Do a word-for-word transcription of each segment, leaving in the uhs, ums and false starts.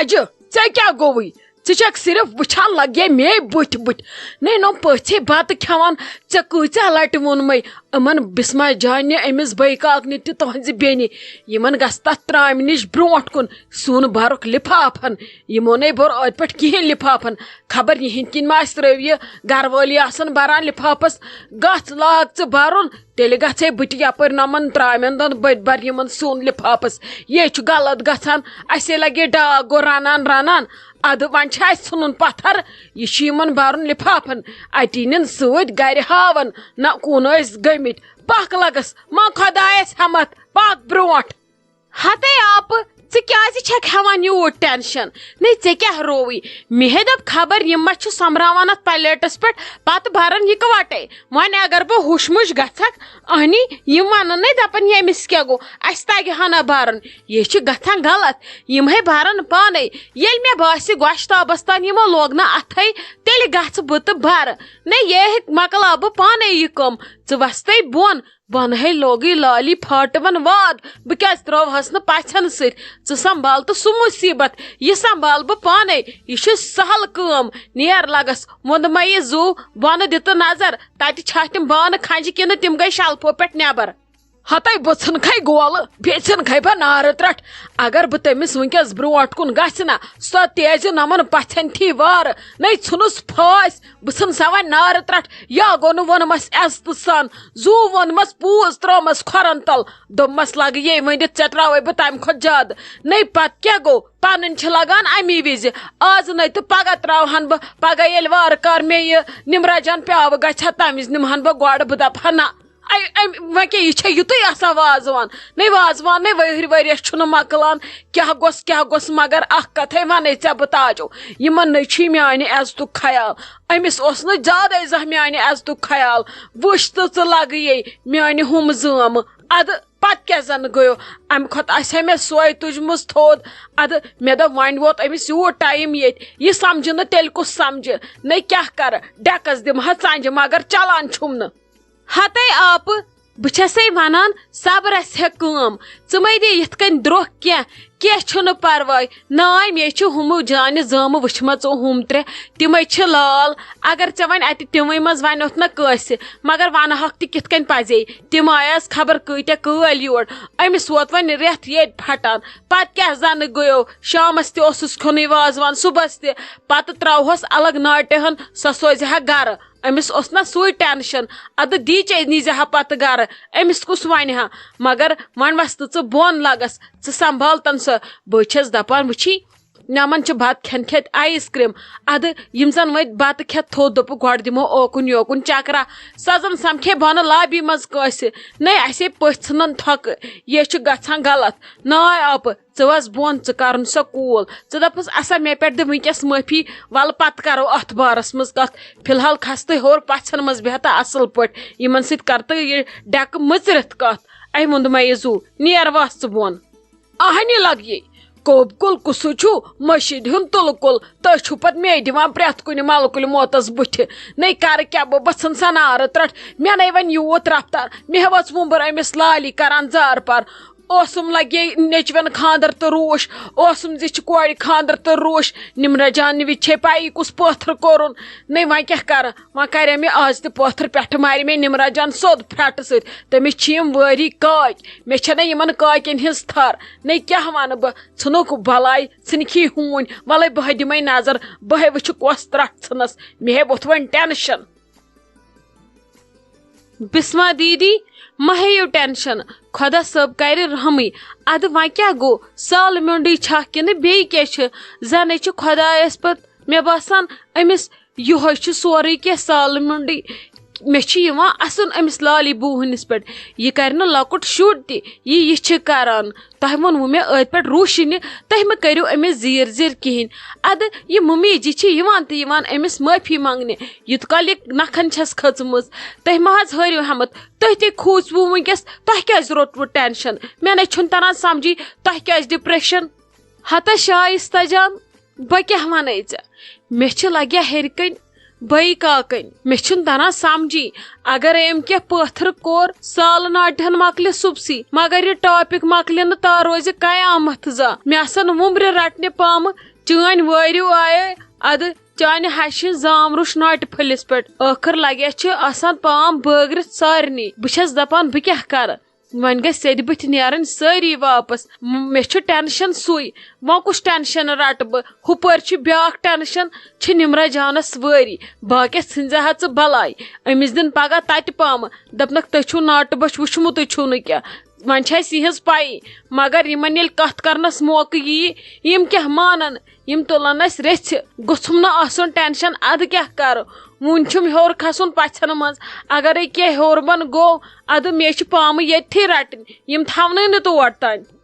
اجہِ، ژےٚ کیٛاہ گوٚوُے؟ ژٕ چھکھ صرف وٕچھان لگے مے بٕتھۍ بٕتھۍ۔ نے نۄم پٔژھے بتہٕ کھٮ۪وان، ژےٚ کۭژاہ لٹہِ ووٚنمے؟ یِمن بسمہ جانہِ، أمِس بٲے کاکنہِ تہِ تُہنزِ بیٚنہِ، یِمن گژھِ تتھ ترامہِ نِش برونٹھ کُن سیُن برُکھ لفافن۔ یِمو نے بوٚر ٲدۍ پٮ۪ٹھ کِہینۍ لفافن۔ خبر یِہنٛدۍ کِنۍ ما آسہِ ترٲوۍ یہِ گرٕ وٲلی آسان بران لفافس۔ گژھ لاگ ژٕ برُن، تیٚلہِ گژھے بہٕ تہِ یپٲرۍ نۄمن ترامٮ۪ن دۄن بٔتۍ بر یِمن سیُن لفافس۔ یے چھُ غلط گژھان۔ اسے لگے ڈاکھ گوٚو رنان رنان۔ ادٕ وۄنۍ چھُ اسہِ ژھُنُن پتھر، یہِ چھُ یِمن برُن لفافن۔ اتی نِن سۭتۍ گرِ ہاون، نہ کُن ٲسۍ گٔمٕتۍ۔ پکھ لگس، ما خۄدایس ہٮ۪متھ، پکھ برونٹھ۔ ہتے آپہٕ، ژٕ کیازِ چھکھ ہٮ۪وان یوٗت ٹینشن؟ نے ژےٚ کیٛاہ رووٕے؟ مےٚ ہے دوٚپ خبر یِم ما چھِ سۄمبراوان اتھ پلیٹس پٮ۪ٹھ، پتہٕ برن یکوٹے۔ وۄنۍ اگر بہٕ ہُش مُش گژھکھ، اہنی، یِم ونن نے، دپن ییٚمِس کیٛاہ گوٚو، اسہِ تگہِ ہا نہ برُن۔ یہِ چھِ گژھان غلط، یِم ہے برن پانے۔ ییٚلہِ مےٚ باسہِ گۄشتابس تام یِمو لوگ نہٕ اتھے، تیٚلہِ گژھٕ بہٕ تہٕ برٕ۔ نے یہِ ہے مۄکلاو بہٕ پانے یہِ کٲم، ژٕ وستے بۄن۔ بۄنہٕ ہے لوگٕے لالی پھاٹوَن واد۔ بہٕ کیٛازِ ترٛٲوہَس نہٕ پَژھٮ۪ن سۭتۍ؟ ژٕ سنبھال تہٕ سُہ مُصیٖبت، یہِ سنبھال بہٕ پانَے۔ یہِ چھِ سہل کٲم۔ نیر لَگَس، ووٚنمَے یہِ زُو، بۄنہٕ دِ تہٕ نظر، تَتہِ چھا تِم بانہٕ کھَنجہِ کِنہٕ تِم گٔے شَلفو پٮ۪ٹھ نٮ۪بر؟ ہَتَے بہٕ ژھٕنکھَے گولہٕ، بیٚیہِ ژھٕنکھَے بہٕ نارٕ ترٛٹھ۔ اگر بہٕ تٔمِس وٕنکیٚس برونٛٹھ کُن گژھِ نہ، سۄ تیزِ نَمَن پَژھٮ۪ن تھی وارٕ، نَے ژھٕنُس پھٲسۍ۔ بہٕ ژھٕن سا وۄنۍ نارٕ ترٛٹھ، یا گوٚو نہٕ ووٚنمَس عزتہٕ سان، زُو ووٚنمَس پوٗز ترٛٲومَس کھۄرَن تَل، دوٚپمَس لَگہٕ یے ؤنِتھ، ژےٚ ترٛاوَے بہٕ تَمہِ کھۄتہٕ زیادٕ۔ نَے پَتہٕ کیٛاہ گوٚو؟ پَنٕنۍ چھِ لَگان اَمی وِزِ، آز نَے تہٕ پَگاہ ترٛاوہَن بہٕ، پَگاہ ییٚلہِ وارٕ کار مےٚ یہِ نِمرا جان پیٛاوٕ گژھِ ہا، تَمہِ وِزِ نِمہٕ ہَن بہٕ گۄڈٕ، بہٕ دَپہٕ ہا نہ۔ اَمہِ، اَمہِ، وۄنۍ کیٛاہ، یہِ چھا یُتُے آسان وازوان؟ نَے وازوان نَے ؤہٕرۍ ؤرِیَس چھُنہٕ مۄکلان، کیٛاہ گوٚژھ، کیٛاہ گوٚژھ، مگر اَکھ کَتھَے وَنَے ژےٚ بہٕ تاجو، یِمَن نَے چھُے میٛانہِ عزتُک خیال۔ أمِس اوس نہٕ زیادَے زانٛہہ میٛانہِ عزتُک خیال۔ وٕچھ تہٕ ژٕ لَگہٕ یے میٛانہِ ہُم زٲمہٕ۔ اَدٕ پَتہٕ کیٛاہ زَن گٔیو؟ اَمہِ کھۄتہٕ آسہِ ہا مےٚ سۄے تُجمٕژ تھوٚد۔ اَدٕ مےٚ دوٚپ، وۄنۍ ووت أمِس یوٗت ٹایم ییٚتہِ، یہِ سَمجہِ نہٕ تیٚلہِ کُس سَمجہِ؟ نَے کیٛاہ کَرٕ، ڈٮ۪کَس دِمہٕ ہا ژَنٛجہِ، مگر چَلان چھُم نہٕ۔ ہتے آپہٕ، بہٕ چھسے ونان، صبرس ہیٚہ کٲم۔ ژٕ مے دِ یِتھ کٔنۍ درٛوکھ کینٛہہ، کینٛہہ چھُنہٕ پرواے۔ ناے، مے چھِ ہُمہٕ جانہِ زٲمہٕ وٕچھمژٕ ہُم ترٛےٚ، تِمے چھِ لال۔ اگر ژےٚ وۄنۍ اتہِ تِموٕے منٛز ونیوتھ نہ کٲنٛسہِ، مگر ونہٕ ہکھ تہِ کِتھ کٔنۍ پزے؟ تِم آیہِ از خبر کۭتیاہ کٲلۍ یور۔ أمِس ووت وۄنۍ رٮ۪تھ ییٚتہِ پھٹان۔ پتہٕ کیٛاہ زنہٕ گٔیو؟ شامس تہِ اوسُس کھیوٚنُے وازوان، صُبحس تہِ۔ پتہٕ ترٛاوہوس الگ ناٹہِ ہن، سۄ سوزِ ہا گرٕ۔ أمِس اوس نہ سُے ٹینشن، ادٕ دیٖچے نیٖزِ ہا پتہٕ گرٕ، أمِس کُس ونہِ ہا؟ مگر وۄنۍ وستہٕ ژٕ بۄن لگس، ژٕ سنبھالتن سۄ۔ بہٕ چھس دپان، وٕچھی، نمن چھِ بتہٕ کھٮ۪ن کھٮ۪تھ آیس کریم، ادٕ یِم زن وۄنۍ بتہٕ کھٮ۪تھ تھوٚد دوٚپُکھ، گۄڈٕ دِمو اوکُن یوکُن چکرا، سۄ زن سمکھے بۄنہٕ لابی منٛز کٲنٛسہِ۔ نے، اسے پٔژھۍ ژھٕنن تھۄکہٕ، یے چھُ گژھان غلط۔ ناے آپہٕ، ژٕ وَس بۄن، ژٕ کَرُن سا کوٗل۔ ژٕ دَپُس، اَسا مےٚ پٮ۪ٹھ دِ وٕنۍکٮ۪س معٲفی، وَلہٕ پَتہٕ کَرو اَتھ بارَس منٛز کَتھ۔ فی الحال کھَس تہٕ ہیوٚر پَژھٮ۪ن منٛز بیٚہہ تہٕ اَصٕل پٲٹھۍ یِمَن سۭتۍ کَر تہٕ یہِ ڈٮ۪کہٕ مٔژرِتھ کَتھ۔ اَمہِ ووٚن مَیہِ زُو، نیر وَس ژٕ بۄن۔ اَہنہِ لَگہِ یے، کوٚب کُل کُسُے چھُ، مٔشیٖد ہُنٛد تُلہٕ کُل، تُہۍ چھِو پَتہٕ مے دِوان پرٛٮ۪تھ کُنہِ مَلکُلہِ موتَس بٕتھِ۔ نَے کَرٕ کیٛاہ بہٕ، بہٕ ژھٕن سا نارٕ ترٛٹھ، مےٚ نَے وۄنۍ یوٗت رفتار، مےٚ وٲژ وُمبٕر أمِس لالی کَران زارٕ پار۔ اوسُم لگے نیچوٮ۪ن خاندر تہٕ روٗش، اوسُم زِچھِ کورِ خاندر تہٕ روٗش۔ نمرہ جان وِزِ چھے پَیی کُس پٲتھر کوٚرُن۔ نَے وۄنۍ کیٛاہ کَرٕ؟ وۄنۍ کَرے مےٚ آز تہِ پٲتھر، پٮ۪ٹھٕ مارِ مےٚ نمرہ جان سیوٚد پھرٛٹہٕ سۭتۍ۔ تٔمِس چھِ یِم وٲری کاکۍ، مےٚ چھَنہ یِمَن کاکٮ۪ن ہِنٛز تھَر۔ نَے کیٛاہ وَنہٕ بہٕ؟ ژھٕنُکھ بَلاے، ژھٕنکھی ہوٗنۍ۔ وَلَے بہٕ ہے دِمَے نظر، بہٕ ہے وٕچھٕ کۄس ترٛٹھ ژھٕنَس۔ مےٚ ہے ووٚتھ وۄنۍ ٹٮ۪نشَن۔ بسمہ دیدی، مہ ہیٚیِو ٹینشن، خۄدا صٲب کرِ رحمٕے۔ ادٕ وۄنۍ کیٛاہ گوٚو؟ سالہٕ میوٚنڈٕے چھا کِنہٕ بیٚیہِ کیٛاہ چھِ؟ زَنَے چھِ خۄدایَس پَتھ، مےٚ باسان، أمِس یِہوٚے چھُ سورُے کینٛہہ سالہٕ میوٚنڈٕے۔ مےٚ چھُ یِوان اَسُن أمِس لالی بوٗہٕنِس پٮ۪ٹھ۔ یہِ کرِ نہٕ لۄکُٹ شُر تہِ، یہِ، یہِ چھِ کران۔ تۄہہِ ووٚنوُ مےٚ أتھۍ پٮ۪ٹھ روٗشِنہِ، تُہۍ مہٕ کٔرِو أمِس زیٖر زیٖر کِہیٖنۍ۔ اَدٕ یہِ مُمیٖجی چھِ یِوان تہٕ یِوان أمِس معٲفی منٛگنہِ، یوٗت کال یہِ نَکھَن چھَس کھٔژمٕژ۔ تُہۍ مہ حظ ہٲرِو ہٮ۪مَتھ، تُہۍ تہِ کھوٗژوُ وٕنۍکٮ۪س، تۄہہِ کیٛازِ روٚٹوُ ٹٮ۪نشَن؟ مےٚ نَے چھُنہٕ تَران سَمجھی، تۄہہِ کیٛازِ ڈِپرٛٮ۪شَن؟ ہتا شایِستہ جان، بہٕ کیٛاہ وَنَے ژےٚ؟ مےٚ چھِ لَگیا ہیٚرِ کَنۍ بٲیی کاکَنۍ۔ مےٚ چھُنہٕ تَران سَمجھی، اگر أمۍ کینٛہہ پٲتھر کوٚر، سالہٕ ناٹِہَن مۄکلہِ صُبسٕے، مگر یہِ ٹاپِک مۄکلہِ نہٕ، تا روزِ قیامَتھ زا۔ مےٚ آسَن وُمبرِ رَٹنہِ پامہٕ، چٲنۍ وٲرِو آیے ادٕ چانہِ ہشہِ ہٕنٛز زامرُش ناٹہِ پھٔلِس پٮ۪ٹھ۔ ٲخٕر لگیا چھِ آسان پام بٲگرِتھ سارنٕے۔ بہٕ چھَس دپان، بہٕ کیٛاہ کرٕ؟ وۄنۍ گژھِ سیٚدِ بٕتھِ نیرٕنۍ سٲری واپس۔ م-، مےٚ چھُ ٹینشن سُے۔ وۄنۍ کُس ٹینشن رٹہٕ بہٕ؟ ہُپٲرۍ چھُ بیٛاکھ ٹینشن، چھِ نمرہ جانس وٲری۔ باقیس ژھٕنزِ ہا ژٕ بلاے۔ أمِس دِن پگاہ تتہِ پامہٕ۔ دپنکھ، تُہۍ چھِو ناٹہٕ بچھ وُچھمُتٕے چھُو نہٕ کینٛہہ۔ وۄنۍ چھِ اَسہِ یِہٕنٛز پَیی، مگر یِمن ییٚلہِ کَتھ کرنَس موقعہٕ یِیہِ، یِم کیٛاہ مانن؟ یِم تُلن اَسہِ ریٚژھِ۔ گوٚژھُم نہٕ آسُن ٹینشن، اَدٕ کیٛاہ کرٕ؟ وُنہِ چھُم ہیوٚر کھسُن پَژھٮ۪ن منٛز۔ اگرے کینٛہہ ہیوٚر بۄن گوٚو، اَدٕ مےٚ چھِ پامہٕ ییٚتھی رَٹٕنۍ، یِم تھاونَے نہٕ تور تام۔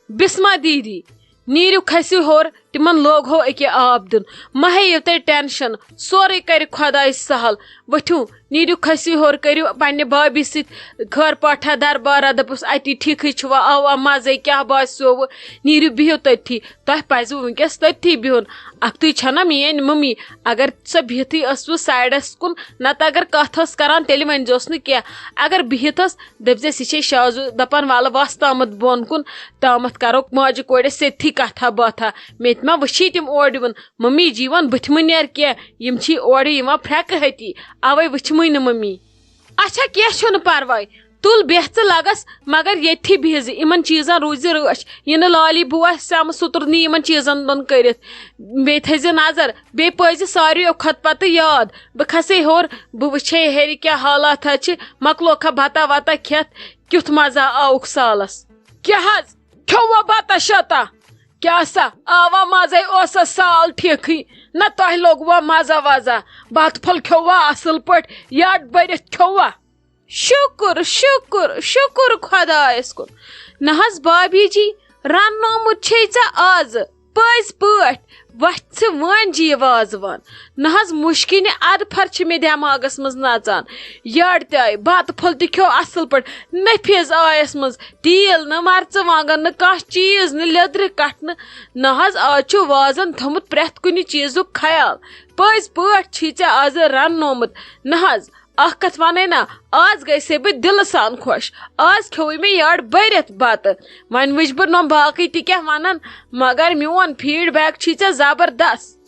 بسمہ دیدی، نیٖرِو کھٔسِو ہیوٚر، تِمن لوگہو أکیاہ آب دیُن۔ مہ ہیٚیِو تُہۍ ٹینشن، سورُے کرِ خۄداے سہل۔ ؤتھِو، نیٖرِو کھٔسِو ہیوٚر، کٔرِو پننہِ بابی سۭتۍ خٲر پاٹھا دربارا، دٔپُس، اتی ٹھیٖکھٕے چھُوا، آوا مزے، کیٛاہ باسیووٕ؟ نیٖرِو بِہِو تٔتھی، تۄہہِ پزِوٕ وٕنکیٚس تٔتھی بِہُن۔ اکھتُے چھنا میٲنۍ ممی، اگر سۄ بِہتھٕے ٲسوٕ سایڈس کُن، نتہٕ اگر کتھ ٲس کران، تیٚلہِ ؤنۍزیوس نہٕ کینٛہہ۔ اگر بِہِتھ ٲس، دٔپزٮ۪س، یہِ چھے شازُ دپان، ولہٕ وس تامتھ بۄن کُن، تامتھ کرو ماجہِ کورِ سیٚدتھی کتھا باتھا۔ مےٚ تہِ ما وٕچھی تِم اورٕ یِوان، ممی جی وَن بٕتھِ مہٕ نیر کینٛہہ، یِم چھی اورٕ یِوان پھرٛکہٕ ہتی، اَوَے وٕچھمٕے نہٕ ممی۔ اچھا، کینٛہہ چھُنہٕ پرواے، تُل بیٚہہ ژٕ لگس، مگر ییٚتھی بِہزِ، یِمن چیٖزن روٗزِ رٲچھ، یہِ نہٕ لالی بوے سمہٕ سُترنی یِمن چیٖزن دۄن کٔرِتھ۔ بیٚیہِ تھٲیزِ نظر، بیٚیہِ پٲیزِ ساروِیو کھۄتہٕ پتہٕ یاد، بہٕ کھسے ہیوٚر، بہٕ وٕچھے ہیٚرِ کیٛاہ حالاتھا چھِ، مۄکلوکھا بتہ وتہ کھٮ۪تھ، کیُتھ مزہ آوُکھ سالس۔ کیٛاہ حظ؟ کھیوٚوا بتہ شتہ؟ کیٛاہ سا آوا مزے اوسا سال ٹھیکھٕے؟ نہ تۄہہِ لوٚگوا مزہ وزہ؟ بتہٕ پھوٚل کھیوٚوا اصل پٲٹھۍ؟ یڈ بٔرِتھ کھیوٚوا؟ شُکُر، شُکُر، شُکُر خۄدایس کُن۔ نہ حظ بابی جی، رننومُت چھے ژےٚ آزٕ پٔزۍ پٲٹھۍ۔ وۄتھِ ژٕ وٲنجہِ یہِ وازوان۔ نہ حظ مُشکِنہِ ادٕ پھر چھِ مےٚ دٮ۪ماغس منٛز نژان۔ یڈ تہِ آیہِ، بتہٕ پھوٚل تہِ کھیوٚو اصل پٲٹھۍ، نفیس آیس منٛز۔ تیٖل نہٕ، مرژٕوانٛگن نہٕ، کانٛہہ چیٖز نہٕ، لیٚدرِ کٹھ نہٕ۔ نہ حظ، آز چھُ وازن تھوٚمُت پرٛٮ۪تھ کُنہِ چیٖزُک خیال۔ پٔزۍ پٲٹھۍ چھی ژےٚ آزٕ رننومُت۔ نہ حظ، اکھ کتھ ونَے نا، آز گٔیسے بہٕ دِلہٕ سان خۄش۔ آز کھیوٚوُے مےٚ یٔڈ بٔرِتھ بتہٕ۔ وۄنۍ وٕچھ بہٕ نۄم باقٕے تہِ کیٛاہ ونن، مگر میون feedback چھی ژےٚ زبردست۔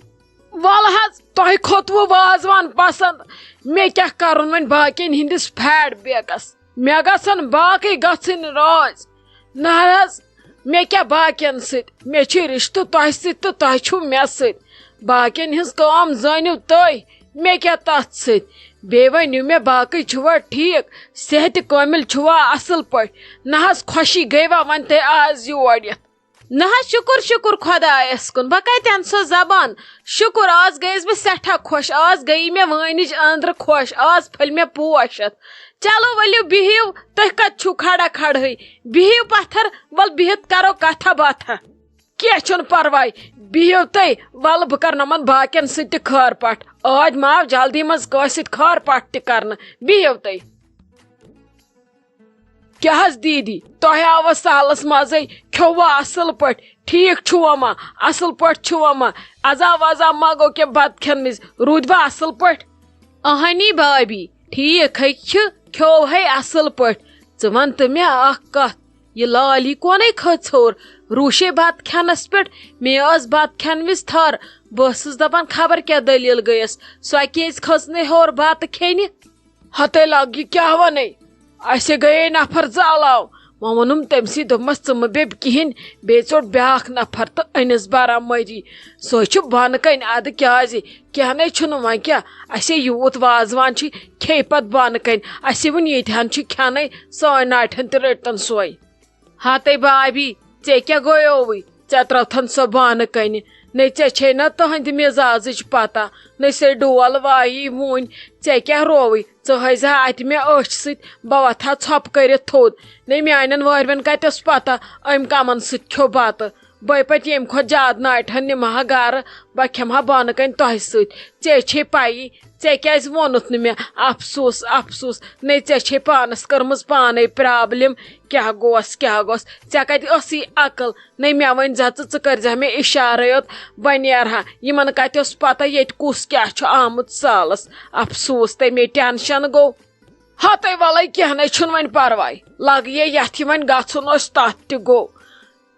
ولہٕ حظ، تۄہہِ کھوٚتوُ وازوان پسند، مےٚ کیٛاہ کرُن وۄنۍ باقین ہٕنٛدِس feedbackس؟ مےٚ گژھن باقٕے گژھٕنۍ راز۔ نہ حظ، مےٚ کیٛاہ باقین سۭتۍ؟ مےٚ چھِ رشتہٕ تۄہہِ سۭتۍ تہٕ تۄہہِ چھُو مےٚ سۭتۍ۔ باقین ہٕنٛز کٲم زٲنِو تُہۍ، مےٚ کیٛاہ تتھ سۭتۍ؟ بیٚیہِ ؤنِو مےٚ، باقٕے چھُوا ٹھیٖک؟ صحتِ کٲمِل چھُوا اصل پٲٹھۍ؟ نہ حظ، خۄشی گٔیوا وۄنۍ تۄہہِ آز یور یِتھ؟ نہ حظ، شُکُر، شُکُر خۄدایَس کُن۔ بہٕ کَتہِ اَنہٕ سۄ زبان؟ شُکُر، آز گٔیَس بہٕ سٮ۪ٹھاہ خۄش۔ آز گٔیی مےٚ وٲنِج أنٛدرٕ خۄش۔ آز پھٔلۍ مےٚ پوش اَتھ۔ چلو، ؤلِو، بِہِو۔ تُہۍ کَتہِ چھِو کھڑا کھڑہٕے؟ بِہِو پَتھر، وَلہٕ بِہِتھ کَرو کَتھا باتھا۔ کینٛہہ چھُنہٕ پَرواے، بِہِو تُہۍ۔ وَلہٕ بہٕ کَرٕ نۄمَن باقیَن سۭتۍ تہِ خٲر پاٹھ۔ ٲدۍ ماو جلدی منٛز کٲنٛسہِ سۭتۍ خٲر پاٹھ تہِ کَرنہٕ۔ بِہِو تُہۍ۔ کیٛاہ حظ دیٖدی، تۄہہِ آوا سالس منٛزٕے؟ کھیوٚوا اصل پٲٹھۍ؟ ٹھیٖک چھُوا ما؟ اصل پٲٹھۍ چھُوا ما؟ عذاب وذاب ما گوٚو کینٛہہ بتہٕ کھٮ۪ن وِزِ؟ روٗدوا اصل پٲٹھۍ؟ اہنی بابی، ٹھیٖک ہے چھِ، کھیوٚو ہے اصل پٲٹھۍ۔ ژٕ وَن تہٕ مےٚ اکھ کتھ، یہِ لالی کونَے کھٔژ ہیوٚر؟ روٗشے بتہٕ کھٮ۪نس پٮ۪ٹھ؟ مےٚ ٲس بتہٕ کھٮ۪ن وِزِ تھر، بہٕ ٲسٕس دپان خبر کیٛاہ دٔلیٖل گٔیَس، سۄ کیٛازِ کھٔژ نہٕ ہیوٚر بتہٕ کھیٚنہِ؟ ہتے لگ، یہِ کیٛاہ ونے؟ اسے گٔیے نفر زٕ علاوٕ۔ وۄنۍ ووٚنُم تٔمۍ سٕے، دوٚپمس، ژٕ مہٕ بیٚہہ کِہینۍ، بیٚیہِ ژوٚٹ بیٛاکھ نفر تہٕ أنِس برا مٔری۔ سُہ چھُ بۄنہٕ کنہِ، ادٕ کیٛازِ؟ کینٛہہ نے چھُنہٕ، وۄنۍ کیٛاہ؟ اسے یوٗت وازوان چھُ، کھیٚیہِ پتہٕ بۄنہٕ کنہِ۔ اسے وُنہِ ییٚتہِ ہن چھُ کھٮ۪نَے، سٲنۍ ناٹہِ ہن تہِ رٔٹۍ تن سۄے۔ ہتے بابی، ژےٚ کیٛاہ گویووٕے؟ ژےٚ ترٲوتھن سۄ بانہٕ کنہِ۔ نے ژےٚ چھے نا تہنٛدِ مزازٕچ پتہ، نے سے ڈول وایی وُنۍ۔ ژےٚ کیٛاہ رووٕے؟ ژٕ ہٲیزِ ہا اتہِ مےٚ أچھ سۭتۍ، بہٕ وتھٕ ہا ژھۄپہٕ کٔرِتھ تھوٚد۔ نے میانٮ۪ن وٲرۍوٮ۪ن کتہِ ٲس پتہ أمۍ کمن سۭتۍ کھیوٚو بتہٕ؟ بے پتہٕ ییٚمہِ کھۄتہٕ زیادٕ ناٹہِ ہن نِمہٕ ہا گرٕ، بہٕ کھٮ۪مہٕ ہا بانہٕ کنہِ تۄہہِ سۭتۍ۔ ژےٚ چھے پَیی، ژےٚ کیٛازِ ووٚنُتھ نہٕ مےٚ؟ افسوس، افسوس، نے ژےٚ چھے پانس کٔرمٕژ پانے problem۔ کیٛاہ گوس، کیٛاہ گوس؟ ژےٚ کتہِ ٲسٕے عقل؟ نے مےٚ ؤنۍ زِ ژٕ، ژٕ کٔرۍ زِ مےٚ اشارے یوت، بہٕ نیرٕ ہا۔ یِمن کتہِ اوس پتہ ییٚتہِ کُس کیٛاہ چھُ آمُت سالس؟ افسوس تہٕ مےٚ tension گوٚو۔ ہتے ولے، کینٛہہ نے چھُنہٕ وۄنۍ پرواے، لگہٕ یے یتھ یہِ وۄنۍ گژھُن اوس تتھ تہِ گوٚو۔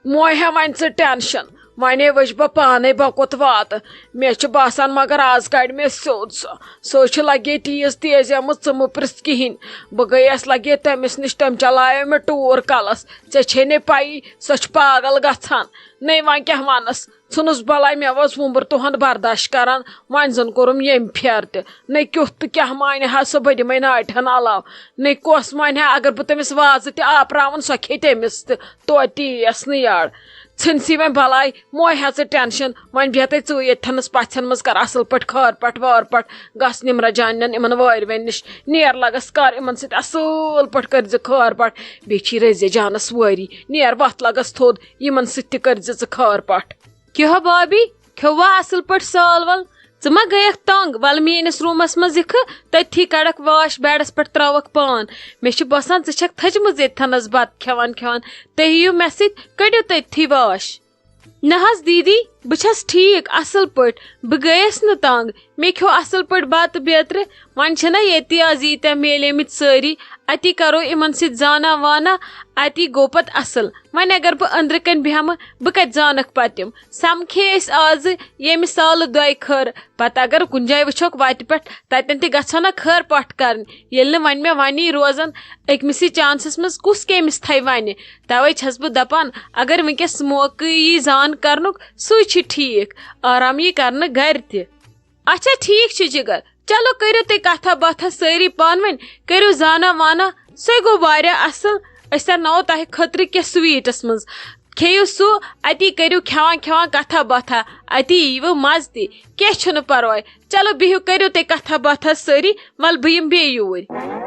موے ہا وۄنۍ ژٕ tension، وۄنۍ وٕچھ بہٕ پانے بہٕ کوٚت واتہٕ۔ مےٚ چھُ باسان مگر آز کڑِ مےٚ سیوٚد سۄ۔ سۄ چھِ لگے تیز تیز آمٕژ، ژٕ مہٕ پرژھ کِہینۍ۔ بہٕ گٔیس لگے تٔمِس نِش، تٔمۍ چلایو مےٚ ٹوٗر کلس۔ ژےٚ چھے نے پَیی سۄ چھِ پاگل گژھان۔ نے وۄنۍ کیٛاہ وَنس؟ ژھٕنُس بلاے، مےٚ اوس وُمبر تُہُنٛد برداش کران، وۄنۍ زن کوٚرُم ییٚمہِ پھیرٕ تہِ۔ نے کیُتھ تہٕ کیٛاہ مانہِ ہا سۄ، بہٕ دِمے ناٹِہن علاوٕ۔ نے کۄس مانہِ ہا، اگر بہٕ تٔمِس وازٕ تہِ آپراوُن، سۄ کھیٚیہِ تٔمِس تہِ۔ توتہِ یِیَس نہٕ یڑ۔ ژھٕنسٕے وۄنۍ بلاے، موے ہا ژٕ ٹینشن۔ وۄنۍ بیٚہہ تَے ژٕے ییٚتھنَس پژھٮ۪ن منٛز، کر اصل پٲٹھۍ خٲر پٹھ وٲر پٹھ۔ گژھ نِمرا جانٮ۪ن یِمن وٲرۍ وٮ۪ن نِش، نیر لگس کر یِمن سۭتۍ اصل پٲٹھۍ، کٔرۍ زِ خٲر پٹھ۔ بیٚیہِ چھی رٔزیہ جانس وٲری، نیر وتھ لگس تھوٚد، یِمن سۭتۍ تہِ کٔرۍ زِ ژٕ خٲر پٹھ۔ کیٛاہ بابی، کھیوٚوا اصل پٲٹھۍ سال ول؟ ژٕ ما گٔیکھ تنگ؟ ول میٲنِس روٗمس منٛز یِکھٕ، تٔتھی کڑکھ واش، بیڈس پٮ۪ٹھ تراوکھ پان۔ مےٚ چھُ باسان ژٕ چھکھ تھٔجمٕژ ییٚتھنَس بتہٕ کھٮ۪وان کھٮ۪وان۔ تُہۍ یِیِو مےٚ سۭتۍ، کٔڑِو تٔتھی واش۔ نہ حظ دیدی، بہٕ چھس ٹھیک اصل پٲٹھۍ، بہٕ گٔیس نہٕ تنگ۔ مےٚ کھیوٚو اصل پٲٹھۍ بتہٕ بیترِ۔ وۄنۍ چھِنہ ییٚتی آز ییٖتیٛاہ میلیمٕتۍ سٲری، اتی کرو یِمن سۭتۍ زانہ وانہ، اتی گوٚو پتہٕ اصل۔ وۄنۍ اگر بہٕ أنٛدرٕ کنۍ بیٚہمہٕ، بہٕ کتہِ زانکھ پتہٕ تِم؟ سمکھے أسۍ آزٕ ییٚمہِ سالہٕ دۄیہِ خٲرٕ۔ پتہٕ اگر کُنہِ جایہِ وٕچھوکھ وتہِ پٮ۪ٹھ، تتٮ۪ن تہِ گژھو نہ خٲر پٹھ کرنہِ۔ ییٚلہِ نہٕ وۄنۍ مےٚ ونی روزان، أکمِسٕے چانسس منٛز کُس کٔمِس تھایہِ ونہِ؟ توے چھس بہٕ دپان، اگر وٕنکیٚس موقعہٕ یی زان کرنُک، سُے چھُ ٹھیک۔ آرام یی کرنہٕ گرِ تہِ۔ اچھا، ٹھیک چھُ جگر، چلو کٔرِو تُہۍ کتھا باتھا سٲری پانہٕ ؤنۍ، کٔرِو زانہ وانہ، سُے گوٚو واریاہ اصل۔ أسۍ انناوو تۄہہِ خٲطرٕ کینٛہہ سویٹس منٛز، کھیٚیِو سُہ، اتی کٔرِو کھٮ۪وان کھٮ۪وان کتھا باتھا، اتی ییٖوٕ مزٕ تہِ۔ کینٛہہ چھُنہٕ پرواے، چلو بِہِو، کٔرِو تُہۍ کتھا باتھا سٲری، ول بہٕ یِمہٕ بیٚیہِ یوٗرۍ۔